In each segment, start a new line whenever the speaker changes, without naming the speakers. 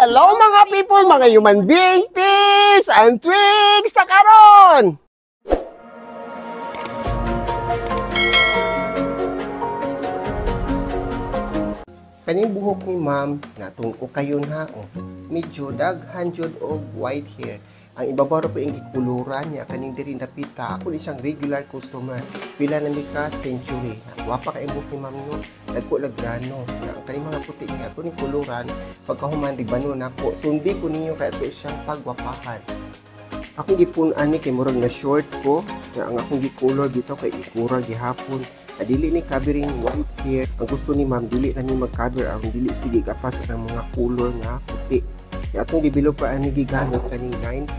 Hello mga people, mga human being tips and twigs na karon! Kaning buhok ni ma'am, natungko kayon ha, oh. Medyo daghan jud og white hair. Ang ibabaw ra po yung gikuluran niya, kaning diri napita. Ako ni siyang regular customer. Pila na ni ka century. Wapa ka buhok ni ma'am no. Dagko lag grano. Na ang kaning mga puti niya ato ni kuluran pagkahuman ribano nako. Sundi ko ninyo kay ato siyang pagwapahan. Akong gipun-an ni kay murag na short ko. Na ang akong gikulor dito kay ikura gihapon. Dili ni covering white hair. Ang gusto ni ma'am dili na ni mag-cover ang dili sige gapas ang mga color nga puti. Ya atong developer ani gigamit kaning 9%.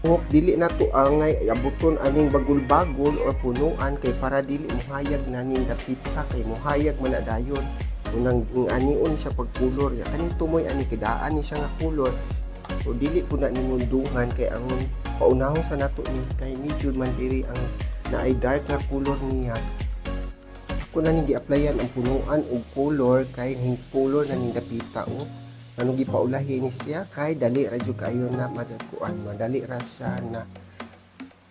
Buhok dili na to angay abuton aning bagul-bagul or punuan kay para dili muhayag na ning dapita kay muhayag man na dayon. Unang anion siya pagkulor ya kaning tumoy ani kidaan ni siya nga kulor. So dili po na nimundungan kay ang paunahon sa nato ni kay medyo man diri ang naay dark nga kulor niya. Ako na ning gi-applyan ang punuan og color kay ning color na ning dapita oh. Ano gipaulahi ni siya kay dali ra jud kaayo na madagkuan, madali ra siya na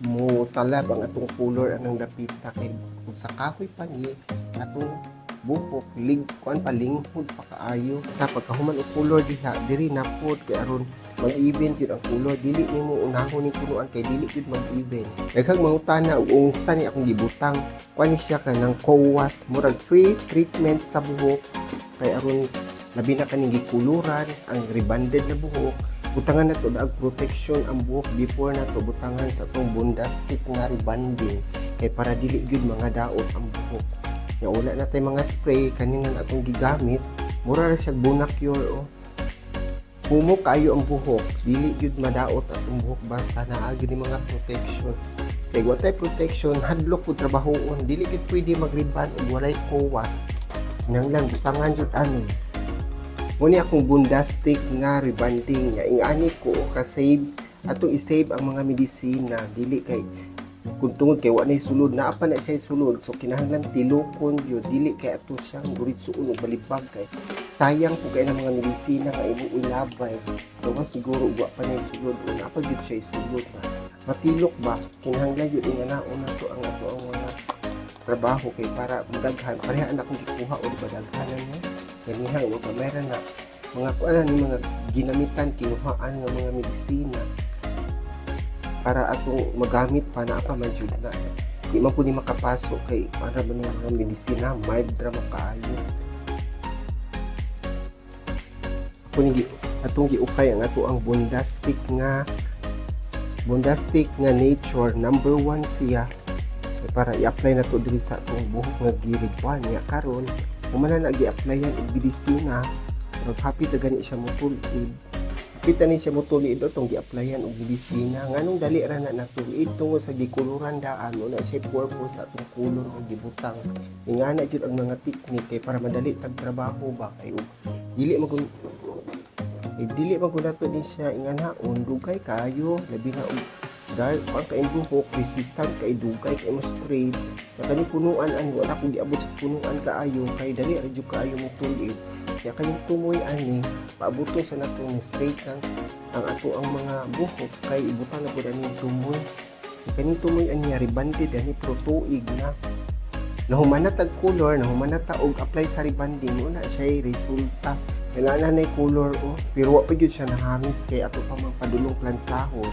mo talab ang atong color anang dapita kay kung sa kahoy pa ni atong buhok lig kuan pa linghod pa kaayo. Ta pagkahuman og color diha diri na pod kay aron mag-even jud ang color, dili nimo unahon ning punuan kay dili jud mag-even. Daghang mangutana og unsa ni akong gibutang, kuan ni siya kanang co-wash, murag free treatment sa buhok kay aron labi na kaning gikuluran ang rebanded na buhok. Butangan na to og protection ang buhok before na to butangan sa atong bondastic nga rebanding kay para dili gyud mga daot ang buhok. Nya wala na tay mga spray kanina na atong gigamit, mura ra siya bonacure oh. Humo kaayo ang buhok, dili gyud madaot atong buhok basta naa gyud ni mga protection. Kay wa tay protection hadlok pud trabahoon, dili gyud pwede magriban og walay co-wash. Kinahanglan butangan jud ani. Muni akong bondastic nga rebanding nga ingani ko ka-save atong i-save ang mga medisina dili kay kung tungod kay wa nay sulod naa pa na siya sulod, so kinahanglan tilokon gyud dili kay ato siyang guritsuon og balibag kay sayang po kay ng mga medisina nga imong ilabay. Gawa siguro wa pa nay sulod o naa pa gyud siya sulod na matilok ba, kinahanglan gyud inganaon nato ang ato ang mga trabaho kay para madaghan pareha na akong gikuha o di ba daghanan niya. Kanihang o kamera na mga kuan ni mga ginamitan kinuhaan nga mga medisina para atong magamit pa na pa man jud na di man pud ni makapasok kay para man ni mga medisina mild ra man kaayo. Ako ni atong giukay ang ato ang bondastic nga nature number 1 siya para i-apply na to diri sa atong buhok nga giriban niya karon. Humana na gi-applyan og medisina pero hapit na gani siya motulid. Hapit na ni siya motulid atong gi-applyan og medisina. Nganong dali ra na natulid tungod sa gikuluran daan mo na siya purpose sa atong kulor nga gibutang. Ingana jud ang mga teknik kay para madali tag trabaho ba kay og dili man dili man gud nato ni siya inganaon dugay kaayo labi na og dark ang kay buhok resistant kay dugay kay mo straight. Na kani punuan ani wala ko giabot sa punuan kaayo kay dali ra jud kaayo mo tulid. Kaya kayong tumoy ani paabuton sa natong straight ang ato ang mga buhok kay ibutang na pud ani tumoy. Kaning tumoy ani rebanded ani pro tuig na nahumana tag color, nahumana ta og apply sa rebanding mo na siya resulta. Kay naa na color oh, pero wa pa gyud siya nahamis kay ato pa man padulong plansahon.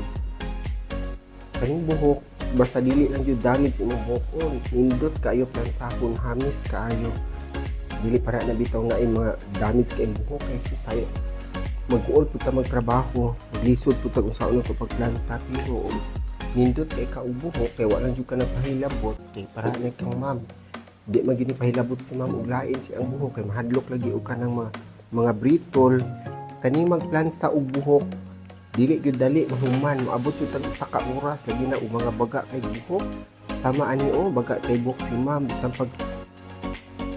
Kaning buhok basta dili lang jud damage imong buhok oh, nindot kaayo plansahon, hamis kaayo. Dili para na bitaw na ay mga damage kay buhok kay susay magkuol pud ta magtrabaho, maglisod pud ta unsaon to pagplansa pero nindot kay ka og buhok kay wa lang jud ka nagpahilabot kay para na kang ma'am. Di man gyud ni pahilabot si ma'am og lain si ang buhok kay mahadlok lagi og kanang mga brittle. Kaning magplansa og buhok dili gyud dali mahuman, moabot jud tag usa ka oras lagi na og mga baga kay buhok. Sama ani oh, baga kay buhok si ma'am bisan pag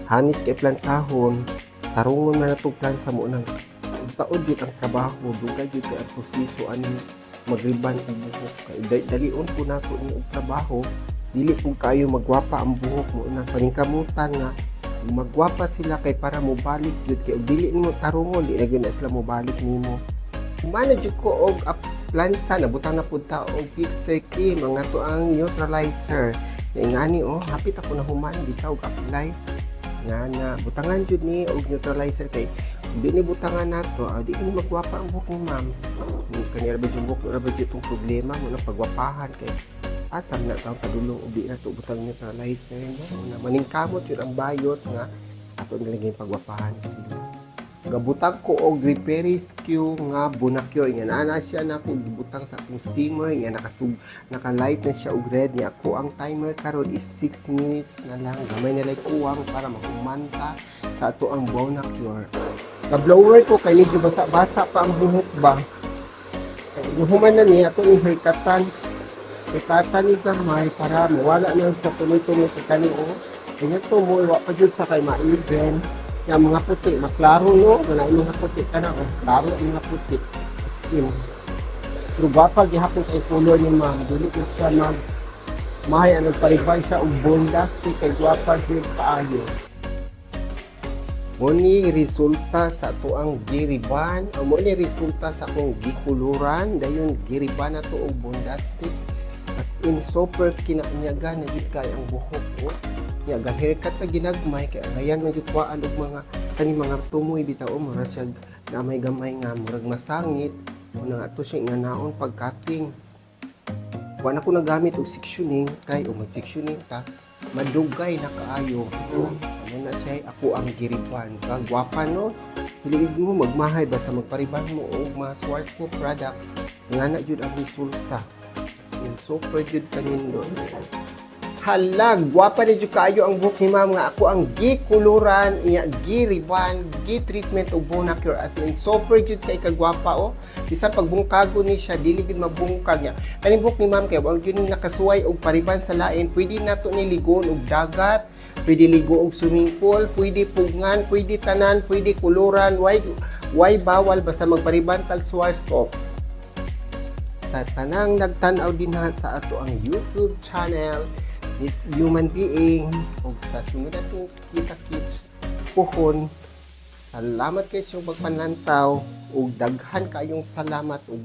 hamis kay plansahon, tarungon man nato plansa mo nang taod jud ang trabaho, dugay jud kay ang proseso ani magriban og buhok kay dalion po nato ni og trabaho, dili pud kayo magwapa ang buhok mo nang paningkamutan nga Magwapa sila kay para mobalik gyud, kay og dili nimo tarungon, di na gyud na sila mobalik nimo. Humana jud ko og plansa, nabutang na pud ta og fixer cream, ang ato ang neutralizer. Nga ingani oh, hapit ako na human bitaw og apply nga na butangan jud ni og neutralizer, kay di ni butangan nato, di ni magwapa ang buhok ni ma'am. Kani ra ba jud buhok ra ba jud itong problema mo na pagwapahan, kay asam na taong padulong og di na to butang neutralizer, no? Na maningkamot yun ang bayot nga ato na lang yung pagwapahan sila. Gabutang ko og Repair Rescue nga Bonacure nga naa siya na ako gibutang sa atong steamer nga nakasug, naka-light na siya og red niya. Ako ang timer karon is 6 minutes na lang, gamay na lang kuwang para mahumanta sa ato ang Bonacure. Ga-blower ko kay medyo basa-basa pa ang buhok ba. Kay human na ni ato ni haircutan. Haircutan ni gamay para mawala na sa tuloy-tuloy sa kani oh. Ganyan to mo, wa pa jud sa kay ma-even. Yung mga puti, maklaro no, wala yung mga puti ka na, oh, klaro ang mga puti. As in. Pero gwapa gihapon kay color ni ma'am, dili na siya mag mahay ano, paribay siya og bondasti kay gwapa jud kaayo. Mo ni resulta sa ato ang giriban, o mo ni resulta sa akong gikuluran, dayon giriban na to og bondastic. As in, super kinaanyagan na jud kay ang buhok oh. Nya ga haircut na ginagmay kay angayan man jud kuhaan og mga kani mga tumoy bitaw oh, mura siya gamay gamay nga murag masangit. Mo na ato siya nga naon pag cutting. Wa na ko nagamit og sectioning kay og mag sectioning ta madugay na kaayo. Ano na siya ako ang giriban. Kagwapa no. Dili mo magmahay basta magpariban mo og mga Schwarzkopf product nga na jud ang resulta. As in, super jud kanindo. Hala, gwapa na jud kaayo ang buhok ni ma'am nga ako ang gikuluran, iya giriban, gi-treatment og Bonacure. As in, super jud kay kagwapa oh. Bisan pagbungkago ni siya, dili gid mabungkag niya. Kaning buhok ni ma'am kay wa jud ni nakasuway og pariban sa lain, pwede nato ni ligon og dagat, pwede ligo og swimming pool, pwede pugngan, pwede tanan, pwede kuluran, why bawal basta magpariban tag Schwarzkopf. Sa tanang nagtan-aw dinha sa ato ang YouTube channel Miss Human Being ug sa sunod ato kita kits puhon. Salamat kay sa pagpanlantaw ug daghan kayong salamat ug